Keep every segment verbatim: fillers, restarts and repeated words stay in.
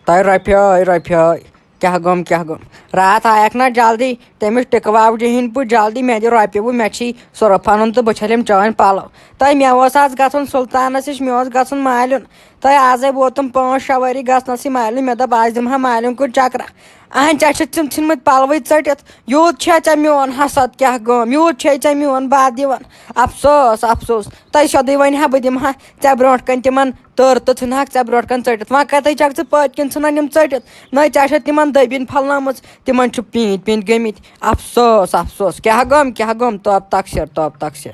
تۄہہِ رۄپیہِ ٲے، رۄپیہِ ٲے۔ کیٛاہ گوٚم، کیٛاہ گوٚم؟ راتھ آیکھ نہ جلدی، تٔمِس ٹِکہٕ واوجہِ ہِنٛدۍ پٲٹھۍ جلدی۔ مےٚ دِ رۄپیہِ وُہ، مےٚ چھی سۄرُپھ اَنُن تہٕ بہٕ چھَلِم چٲنۍ پَلو۔ تۄہہِ، مےٚ اوس آز گژھُن سُلطانَس نِش، مےٚ اوس گژھُن مالیُن۔ تۄہہِ، آزَے ووتُم پانٛژھ شےٚ ؤری گژھنَسٕے مالیُن۔ مےٚ دوٚپ، آز دِمہٕ ہا مالیُن کُن چکرا۔ اہن، ژےٚ چھِتھ تِم ژھٕنمٕتۍ پَلوٕے ژٔٹِتھ۔ یوٗت چھےٚ ژےٚ میون حسد، کیٛاہ گوٚم؟ یوٗت چھے ژےٚ میون بد یِوان؟ افسوس، افسوس۔ تۄہہِ سیوٚدُے وَنہِ ہا، بہٕ دِمہٕ ہا ژےٚ برونٛٹھ کَنہِ تِمَن تٔر تہٕ ژھٕنہَکھ ژےٚ برونٛٹھ کَنہِ ژٔٹِتھ۔ وۄنۍ کَتہِ چھَکھ ژٕ پٔتۍ کِنۍ ژھٕنان یِم ژٔٹِتھ؟ نہ، ژےٚ چھَتھ تِمَن دٔبِنۍ پھۄلنٲومٕژ، تِمَن چھُ پیٖنتۍ پیٖنتۍ گٔمٕتۍ۔ افسوس، افسوس، کیٛاہ گوٚم، کیٛاہ گوٚم؟ توب تقصیر، توب تقصیر۔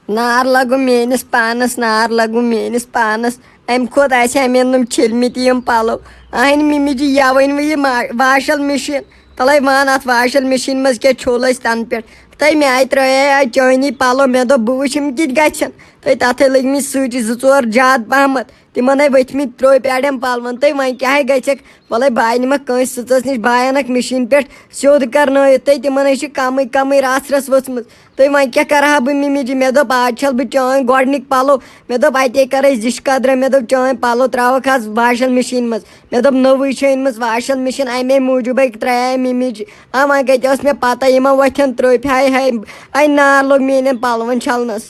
نار لگُن میٲنِس پانس، نار لگُن میٲنِس پانس۔ امہِ کھۄتہٕ آسہِ ہا مےٚ نۄم چھٔلمٕتۍ یِم پلو۔ اہنہِ مِمی جی، یوٕنۍ وۄنۍ یہِ ما-، واشل مشین۔ تلے وان اتھ واشل مشین منٛز کیٛاہ چھوٚل اسہِ تنہٕ پٮ۪ٹھ۔ تہٕ مےٚ آیہِ ترٛٲے آیہِ چٲنی پلو، مےٚ دوٚپ بہٕ وٕچھِ یِم کِتھ گژھن۔ تہٕ تتھے لٔگۍ مٕتۍ سۭتۍ زٕ ژور زیادٕ پہمتھ۔ تِمن آیہِ ؤتھۍ مٕتۍ ترٛوپۍ اڑٮ۪ن پلون۔ تہٕ وۄنۍ کیٛاہ گژھٮ۪کھ؟ وَلَے بہٕ آیہِ نہٕ مےٚ کٲنٛسہِ سٕژَس نِش، بہٕ آیَنَکھ مِشیٖن پٮ۪ٹھ سیوٚد کَرنٲوِتھ۔ تہٕ تِمَن حظ چھِ کَمٕے کَمٕے رَژھ رَژھ ؤژھمٕژ۔ تہٕ وۄنۍ کیٛاہ کَرٕ ہا بہٕ مِمی جی؟ مےٚ دوٚپ، آز چھَل بہٕ چٲنۍ گۄڈٕنِکۍ پَلو۔ مےٚ دوٚپ، اَتے کَرَے زِچھِ قدرہ۔ مےٚ دوٚپ، چٲنۍ پَلو ترٛاوَکھ آز واشَل مِشیٖن منٛز۔ مےٚ دوٚپ، نٔوٕے چھےٚ أنمٕژ واشَل مِشیٖن، اَمے موٗجوٗبَے ترٛایے مِمی جی۔ آ، وۄنۍ کَتہِ ٲس مےٚ پَتہ، یِمَن وۄتھٮ۪ن ترٛوپۍ۔ ہاے ہاے، اَے نار لوٚگ میٛانٮ۪ن پَلوَن چھَلنَس۔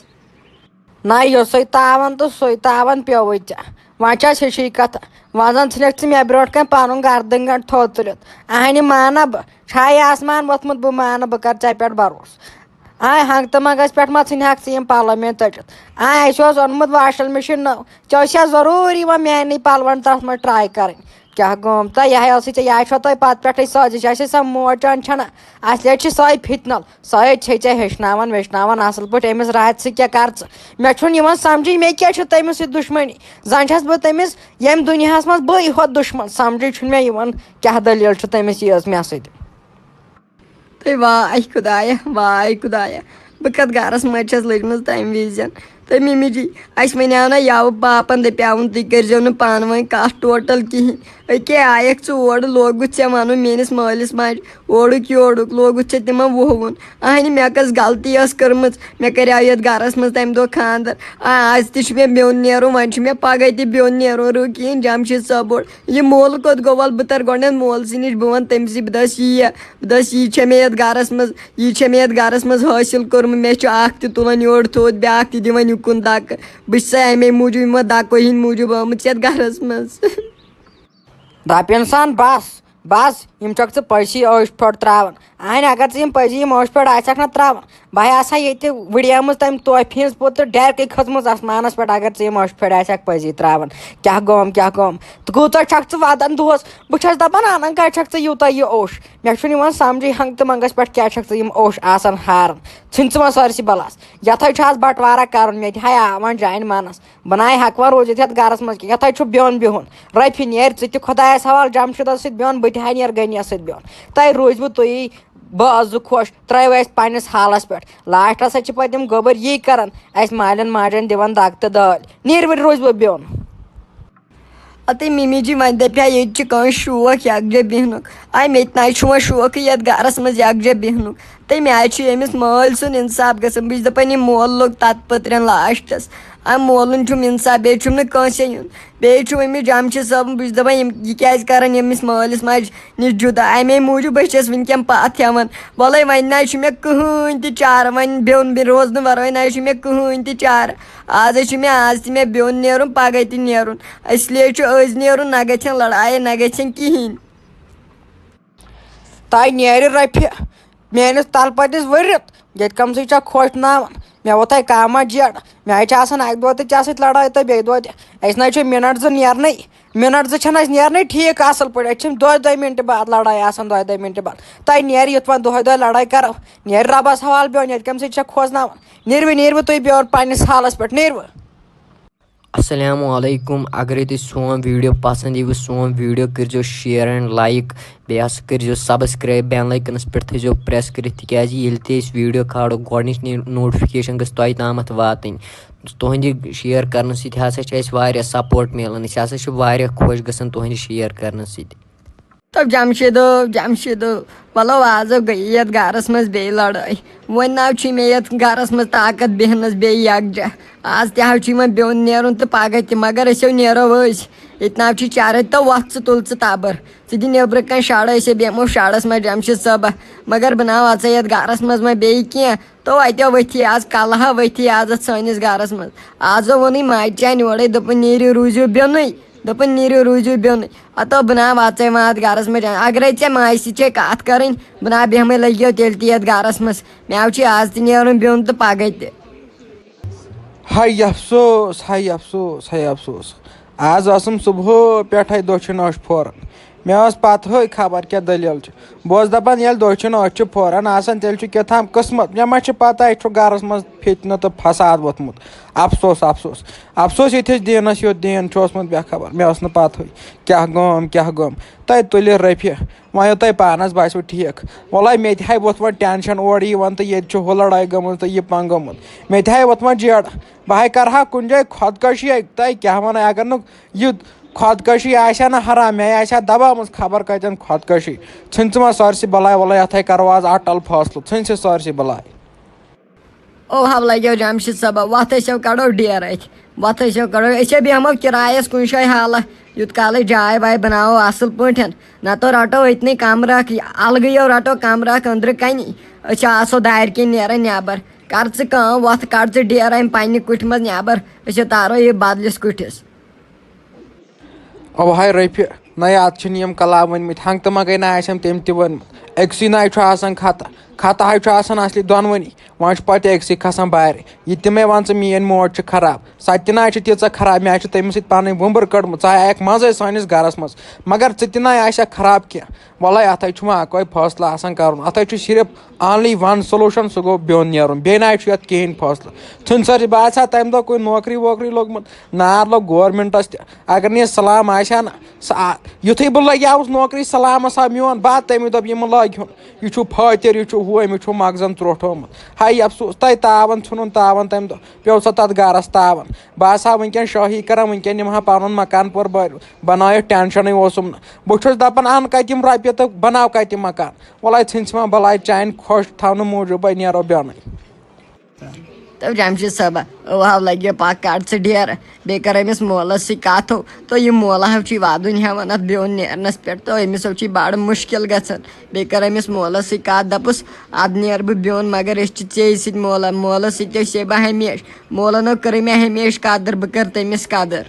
نہ، یُسُے تاوان تہٕ سُے تاوان پیوٚوُے ژےٚ۔ وۄنۍ چھَس ہِشی کَتھا۔ وۄنۍ زَن ژھٕنکھ ژٕ مےٚ برونٛٹھ کَنہِ پَنُن گردن گنٛڈ تھوٚد تُلِتھ۔ اہنہِ مانہ بہٕ، چھا یہِ آسمان ووٚتھمُت بہٕ مانہٕ بہٕ کَرٕ ژےٚ پٮ۪ٹھ بھروسہٕ؟ آے ہنٛگتہٕ منٛگَس پٮ۪ٹھ ما ژھٕنہِ ہَکھ ژٕ یِم پَلو مےٚ ژٔٹِتھ؟ آے اَسہِ اوس اوٚنمُت واشل مِشیٖن نٔو، ژےٚ ٲسیا ضروٗری وۄنۍ میٛانے پَلوَن تَتھ منٛز ٹراے کَرٕنۍ؟ کیٛاہ گوٚم تہٕ یہِ ہا ٲسٕے ژےٚ، یہِ ہا چھو تۄہہِ پَتہٕ پٮ۪ٹھَے سٲزِش، یہِ ہا چھِ سۄ موج چٲنۍ چھَنہ، اَصلیت چھِ سۄے فِتنَل۔ سۄے چھے ژےٚ ہیٚچھناوان ویٚچھناوان اَصٕل پٲٹھۍ أمِس راتھِ سۭتۍ کیٛاہ کَر ژٕ۔ مےٚ چھُنہٕ یِوان سَمجھٕے مےٚ کیٛاہ چھُ تٔمِس سۭتۍ دُشمنی۔ زَن چھَس بہٕ تٔمِس ییٚمہِ دُنیاہَس منٛز بٔے ہوت دُشمَن، سَمجھٕے چھُنہٕ مےٚ یِوان کیٛاہ دٔلیٖل چھُ تٔمِس یٲژ مےٚ سۭتۍ۔ تہٕ واے خۄدایا، واے خۄدایا، بہٕ کَتھ گَرَس منٛز چھَس لٔجمٕژ تَمہِ وِزٮ۪ن۔ تہٕ مِمی جی، اَسہِ وَنیٛاو نہ یَوٕ پاپَن، دَپیٛاوُن تُہۍ کٔرۍزیو نہٕ پانہٕ ؤنۍ کَتھ ٹوٹَل کِہیٖنۍ۔ أکے آیَکھ ژٕ اورٕ، لوگُتھ ژےٚ وَنُن میٛٲنِس مٲلِس ماجہِ، اورُک یورُک، لوگُتھ ژےٚ تِمَن وُہوُن۔ اَہنہِ، مےٚ کۄس غلطی ٲس کٔرمٕژ؟ مےٚ کَریٛاو یَتھ گَرَس منٛز تَمہِ دۄہ خانٛدَر۔ آ، آز تہِ چھُ مےٚ بیوٚن نیرُن، وۄنۍ چھُ مےٚ پَگاہ تہِ بیوٚن نیرُن۔ رُکیٖن، جَمشیٖد صٲب اوٚڑ۔ یہِ مول کوٚت گوٚو؟ وَلہٕ بہٕ تَرٕ گۄڈٕنٮ۪تھ مول سٕے نِش، بہٕ وَنہٕ تٔمِسٕے، بہٕ دَپَس، یی یا، بہٕ دَپَس، یی چھےٚ مےٚ یَتھ گَرَس منٛز، یی چھےٚ مےٚ یَتھ گَرَس منٛز حٲصِل کوٚرمُت۔ مےٚ چھُ اَکھ تہِ تُلان یورٕ تھوٚد، بیٛاکھ تہِ دِوان یُکُن دَکہٕ۔ بہٕ چھُسَے اَمے موٗجوٗب، یِمو دَکو ہِنٛدۍ موٗجوٗب آمٕژ یَتھ گَرَس منٛز۔ رۄپیَن سان بَس، بَس، یِم چھَکھ ژٕ پٔژھی ٲچھ پھٔٹ ترٛاوان۔ اَہَنہِ، اگر ژٕ یِم پٔژھی یِم ٲچھ پھٔٹ آسَکھ نہ ترٛاوان، بہٕ ہا آسہٕ ہا ییٚتہِ وٕڑیمٕژ تَمہِ ٹوپہِ ہِنٛز پوٚت تہٕ ڈٮ۪رکَے کھٔژمٕژ آسمانَس پٮ۪ٹھ، اگر ژٕ یِم ٲچھ پھٔٹ آسَکھ پٔزی ترٛاوان۔ کیٛاہ گوٚم، کیٛاہ گوٚم؟ تہٕ کوٗتاہ چھَکھ ژٕ وَدان دۄہَس؟ بہٕ چھَس دَپان، اَنان کَتہِ چھَکھ ژٕ یوٗتاہ یہِ اوٚش؟ مےٚ چھُنہٕ یِوان سَمجھٕے، ہنٛگتہٕ منٛگَس پٮ۪ٹھ کیٛاہ چھَکھ ژٕ یِم اوٚش آسان ہاران؟ ژھٕن ژٕ وۄنۍ سٲرسٕے بَلاس۔ یَتھَے چھُ آز بَٹوارا کَرُن، مےٚ تہِ ہاے آو وۄنۍ جانہِ مَنَس۔ بہٕ نَے ہٮ۪کہٕ وۄنۍ روٗزِتھ یَتھ گَرَس منٛز کینٛہہ۔ یَتھَے چھُ بیوٚن بِہُن۔ رۄپیہِ نیر ژٕ تہِ خۄدایَس حوالہٕ، جَمشیٖدَس سۭتۍ بیوٚن، بہٕ تہِ ہا نیر غنیَس سۭتۍ بیوٚن۔ تۄہہِ روٗزِوٕ تُہی بہٕ زٕ خۄش، ترٛٲیِو اَسہِ پنٛنِس حالَس پٮ۪ٹھ۔ لاسٹَس ہا چھِ پَتہٕ یِم گوٚبٕرۍ یی کَران، اَسہِ مالٮ۪ن ماجٮ۪ن دِوان دَگ تہٕ دٲلۍ۔ نیٖرِوٕنۍ روٗزِوٕ بیوٚن۔ اَتے مِمی جی، وۄنۍ دَپہِ ہا، ییٚتہِ چھِ کٲنٛسہِ شوق یَکجاہ بیٚہنُک۔ آے مےٚ تہِ نَے چھُ وۄنۍ شوقٕے یَتھ گَرَس منٛز یَکجاہ بیٚہنُک۔ تَمہِ آیہِ چھُ ییٚمِس مٲلۍ سُنٛد اِنصاف گژھان۔ بہٕ چھُس دَپان، یہِ مول لوٚگ تَتھ پٔترٮ۪ن لاسٹَس۔ اَمہِ مولُن چھُم اِنصاف، بیٚیہِ چھُم نہٕ کٲنٛسے یُن۔ بیٚیہِ چھُ أمِس جَمشیٖد صٲبُن، بہٕ چھُس دَپان، یِم، یہِ کیٛازِ کَرَن ییٚمِس مٲلِس ماجہِ نِش جُدا؟ اَمے موٗجوٗب بہٕ چھَس وٕنکٮ۪ن پَتھ ہٮ۪وان۔ وَلَے، وۄنۍ نہ چھُ مےٚ کٕہٕنۍ تہِ چارٕ، وۄنۍ بیوٚن بہِ روزنہٕ وَرٲے نہ چھُ مےٚ کٕہٕنۍ تہِ چارٕ۔ آز ہے چھُ مےٚ، آز تہِ مےٚ بیوٚن نیرُن، پَگاہ تہِ نیرُن۔ اِسلیے چھُ أزۍ نیرُن، نہ گژھن لڑایہِ، نہ گژھن کِہیٖنۍ۔ تۄہہِ نیرِ رۄپیہِ میٲنِس تلہٕ پٔتِس ؤرِتھ، ییٚتہِ کَم سٕے چھےٚ خۄش ناوان۔ مےٚ ووٚتھَے کاما جیڑ۔ مےٚ حظ چھِ آسان اَکہِ دۄہ تہِ ژےٚ سۭتۍ لڑٲے تہٕ بیٚیہِ دۄہ تہِ۔ اَسہِ نہ حظ چھِ مِنٹ زٕ نیرنٕے۔ مِنٹ زٕ چھَنہٕ اَسہِ نیرنٕے ٹھیٖک اَصٕل پٲٹھۍ۔ اَسہِ چھِ دۄیہِ دۄیہِ مِنٹہِ بعد لڑٲے آسان، دۄیہِ دۄیہِ مِنٹہِ بعد۔ تۄہہِ نیرِ یُتھ وۄنۍ دۄہَے دۄہَے لڑٲے کَرو۔ نیرِ رۄبَس حوالہٕ بیوٚن، ییٚتہِ کَم سٕے چھےٚ خۄش ناوان۔ نیرِوٕ، نیرِوٕ تُہۍ بیوٚن پنٛنِس حالَس پٮ۪ٹھ، نیرِوٕ۔ السلام علیکم۔ اگرے تۄہہِ سون ویڈیو پسند ییٖوٕ، سون ویڈیو کٔرزیو share and like، بیٚیہِ ہسا کٔرزیو subscribe، bell icon-س پٮ۪ٹھ تھٲیزیو press کٔرِتھ، تِکیازِ ییٚلہِ تہِ أسۍ ویڈیو کھالو، گۄڈنِچ notification گٔژھ تۄہہِ تامَتھ واتٕنۍ۔ تُہنٛدِ share کرنہٕ سۭتۍ ہسا چھِ اَسہِ واریاہ support میلان، أسۍ ہسا چھِ واریاہ خۄش گژھان تُہنٛدِ share کرنہٕ سۭتۍ۔ تو جمشیدو، جمشیدو، وَلو، آز گٔیے یَتھ گَرَس منٛز بیٚیہِ لڑٲے۔ وۄنۍ نہ چھُے مےٚ یَتھ گَرَس منٛز طاقت بیٚہنَس بیٚیہِ یَکجاہ۔ آز تہِ حظ چھُ یِمَن بیوٚن نیرُن تہٕ پَگاہ تہِ، مگر أسۍ ہو نیرو أسۍ۔ ییٚتہِ نہ چھُے چارَے، تو وۄتھ ژٕ، تُل ژٕ تَبٕر۔ ژٕ دِ نیٚبرٕ کَنۍ شَڈٕ، أسۍ ہے بیٚہمو شَڈَس منٛز جمشید صٲبہ۔ مگر بہٕ نہ اَژَے یَتھ گَرَس منٛز وۄنۍ بیٚیہِ کینٛہہ۔ تو اَتیو ؤتھی آز کَلہٕ ہا، ؤتھی آز اَتھ سٲنِس گَرَس منٛز۔ آزو ووٚنُے ماجہِ چانہِ اورَے، دوٚپُن، "نیٖرِو روٗزِو بیوٚنُے۔" دوٚپُن، "نیٖرِو روٗزِو بیوٚنُے۔" اَتو بہٕ نہ واتَے وۄنۍ اَتھ گَرَس منٛز۔ اگرَے ژےٚ ماجہِ سۭتۍ چھے کَتھ کَرٕنۍ، بہٕ نہ بیٚہمَے، لٔگِو تیٚلہِ تہِ یَتھ گَرَس منٛز۔ مےٚ چھُے آز تہِ نیرُن بیوٚن تہٕ پَگاہ تہِ۔ ہاے افسوس، ہاے افسوس، ہاے افسوس۔ آز ٲسٕم صُبحٲے پٮ۪ٹھَے دٔچھِنۍ أچھ پھوران۔ مےٚ ٲس پَتہٕے خبر کیٛاہ دٔلیٖل چھِ۔ بہٕ اوسُس دَپان، ییٚلہِ دٔچھِنۍ أچھ چھِ پھوران آسان، تیٚلہِ چھُ کیٛاہ تام قٕسمت۔ مےٚ ما چھِ پَتہ، یہِ چھُ گَرَس منٛز فِتنہٕ تہٕ فساد ووٚتھمُت۔ افسوس، افسوس، افسوس ییٚتہِ ٲسۍ دیٖنَس یوت۔ دیٖن چھُ اوسمُت بے خبر، مےٚ ٲس نہٕ پَتہٕے کیٛاہ گوٚوم، کیٛاہ گوٚوم۔ تۄہہِ تُلہِ رفیع، وۄنۍ یہِ تۄہہِ پانَس باسیو ٹھیٖک۔ وَلہٕ مےٚ تہِ ہاے ووٚتھ وۄنۍ ٹٮ۪نشَن اورٕ یِوان تہٕ ییٚتہِ چھُ ہُہ لڑٲے گٔمٕژ تہٕ یہِ پنٛگہٕ گوٚمُت۔ مےٚ تہِ ہاے ووٚتھ وۄنۍ جیڑٕ۔ بہٕ ہاے کَرٕ ہا کُنہِ جایہِ خۄدکٔشی۔ تۄہہِ کیٛاہ وَنہٕ، اگر نہٕ یہِ خۄدکٔشی آسہِ ہا نہ حرام، مےٚ آسہِ ہا دَباومٕژ خبر کَتٮ۪ن خۄدکٔشی۔ ژھٕنۍ ژٕ وۄنۍ سٲرسٕے بَلاے، وَلَے اَتھ ہاے کَرو آز اَٹَل فٲصلہٕ، ژھٕنۍ ژٕ سٲرسٕے بَلاے۔ او ہو لگیو جمشید صٲبہ، وۄتھ أسۍ ہو کڑو ڈیرٕ أتھۍ۔ وۄتھ أسۍ ہو کڑو، أسۍ ہے بیٚہمو کرایس کُنہِ جایہِ حالہ، یوٗت کالے جاے واے بناوو اصل پٲٹھۍ۔ نتہٕ رٹو أتنٕے کمرٕ اکھ، الگٕے یو رٹو کمرٕ اکھ أنٛدرٕ کنی۔ أسۍ آسو دارِ کِنۍ نیران نٮ۪بر۔ کر ژٕ کٲم، وۄتھ کڑ ژٕ ڈیرٕ امہِ پننہِ کُٹھِ منٛز نٮ۪بر۔ أسۍ ہے تارو یہِ بدلِس کُٹھِس۔ اوہاے رفیع، نَے اَتھ چھِنہٕ یِم کلام ؤنمٕتۍ، ہنٛگتہٕ منٛگَے نہ آسٮ۪م تٔمۍ تہِ ؤنمُت۔ أکسٕے نَے چھُ آسان خطا، خطا ہَے چھُ آسان اصلی دۄنوٕنی۔ وۄنۍ چھُ پَتہٕ أکسٕے کھسان بارِ۔ یہِ تہِ مے وَن ژٕ، میٛٲنۍ موج چھِ خراب، سۄ تہِ نَے چھِ تیٖژاہ خراب، مےٚ چھِ تٔمِس سۭتۍ پَنٕنۍ وُمبٕر کٔڑمٕژ، سۄ آیہِ اَکہِ منٛزَے سٲنِس گَرَس منٛز۔ مگر ژٕ تہِ نَے آسٮ۪کھ خراب کینٛہہ۔ وَلَے اَتھَے چھُ وۄنۍ اَکوے فٲصلہٕ آسان کَرُن، اَتھَے چھُ صرف only one solution، سُہ گوٚو بیوٚن نیرُن، بیٚیہِ نَے چھُ یَتھ کِہیٖنۍ فٲصلہٕ۔ ژھٕنۍ سٲرسٕے، بہٕ آسہٕ ہا تَمہِ دۄہ کُنہِ نوکری ووکری لوٚگمُت، نار لوٚگ گورمٮ۪نٛٹَس تہِ۔ اگر نہٕ یہِ سلام آسہِ ہا نہ، سُہ آ-، یُتھُے بہٕ لَگیٛاوُس نوکری، سلامَس آو میون بَتہٕ، تَمی دوٚپ، "یِمہٕ لٲگۍ ہُن، یہِ چھُ پھٲتِر، یہِ چھُ ہُہ، أمِس چھُ مَغزَن ژرٛوٹھومُت۔" ہاے افسوس، تۄہہِ تاوَن ژھٕنُن تاوَن تَمہِ دۄہ، پیوٚو سا تَتھ گَرَس تاوَن۔ بہٕ آسہٕ ہا وٕنۍکٮ۪ن شٲہی کَران، وٕنۍکٮ۪ن نِمہٕ ہا پَنُن مکان پور بٔرۍ-، بَنٲیِتھ، ٹٮ۪نشَنٕے اوسُم نہٕ۔ بہٕ چھُس دَپان، اَن کَتہِ یِم رۄپیہِ تہٕ بَناو کَتہِ یِم مکان؟ وَلَے ژھٕنۍ ژٕ وۄنۍ بَلاے، چانہِ خۄش تھاونہٕ موٗجوٗبَے نیرو بیٚنٕے۔ تو جمشید صٲبہ، او ہاو لگیو پاک کاٹ ژٕ ڈیرٕ۔ بیٚیہِ کٔر أمِس مولَس سۭتۍ کَتھ ہو، تو یہِ مولہٕ ہاو چھُے وَدُن ہٮ۪وان اَتھ بیوٚن نیرنَس پٮ۪ٹھ، تو أمِس ہاو چھُے بَڑٕ مُشکِل گژھان۔ بیٚیہِ کٔر أمِس مولَس سۭتۍ کَتھ، دَپُس، اَدٕ نیرٕ بہٕ بیوٚن، مگر أسۍ چھِ ژیٚے سۭتۍ مولہ، مولَس سۭتۍ ٲسۍ ہے بہٕ ہمیشہٕ۔ مولَن ہو کٔرٕے مےٚ ہمیشہٕ قدٕر، بہٕ کَرٕ تٔمِس قدٕر۔